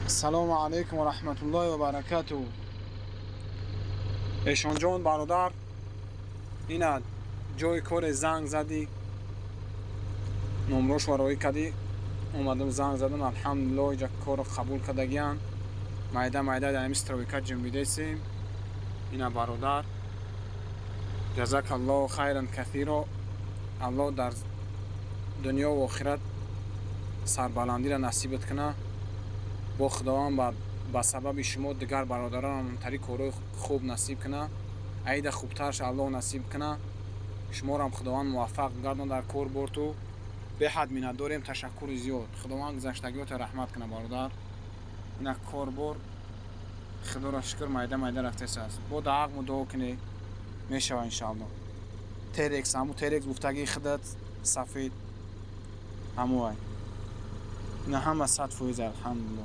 Ассалому алайкум ва раҳматуллоҳи ва баракатуҳ. Эшонҷон, бародар, ина ҷои коре занг задӣ, номрошро роӣ кардӣ, омадам, занг задам, алҳамдулиллоҳ, иҷа корро қабул кардагиянд. Майда майда дар ҳамин стройка ҷунбидесем. Ина, бародар, ҷазакаллоҳу хайран касиро. Аллоҳ дар дунё ва охират сарбаландиро насибат кунад. Бо Худованд ба сабаби шумо дигар бародаронам тари корҳои хуб насиб кунад, аида хубтарш Аллоҳ насиб кунад. Шуморам Худованд муваффақ гардон дар кор борту. Беҳад миннатдорем, ташаккури зиёд. Худованд гузаштагиёта раҳмат кунад, бародар. Ина корбор, Худоро шукр, майда майда рафтесааст. Бо даҳақму дуо кунӣ, мешава, иншоаллоҳ. Терекс, ҳаму терекс гуфтагии худат, сафед ҳамуай. Ина ҳама 100%, алҳамдулиллоҳ.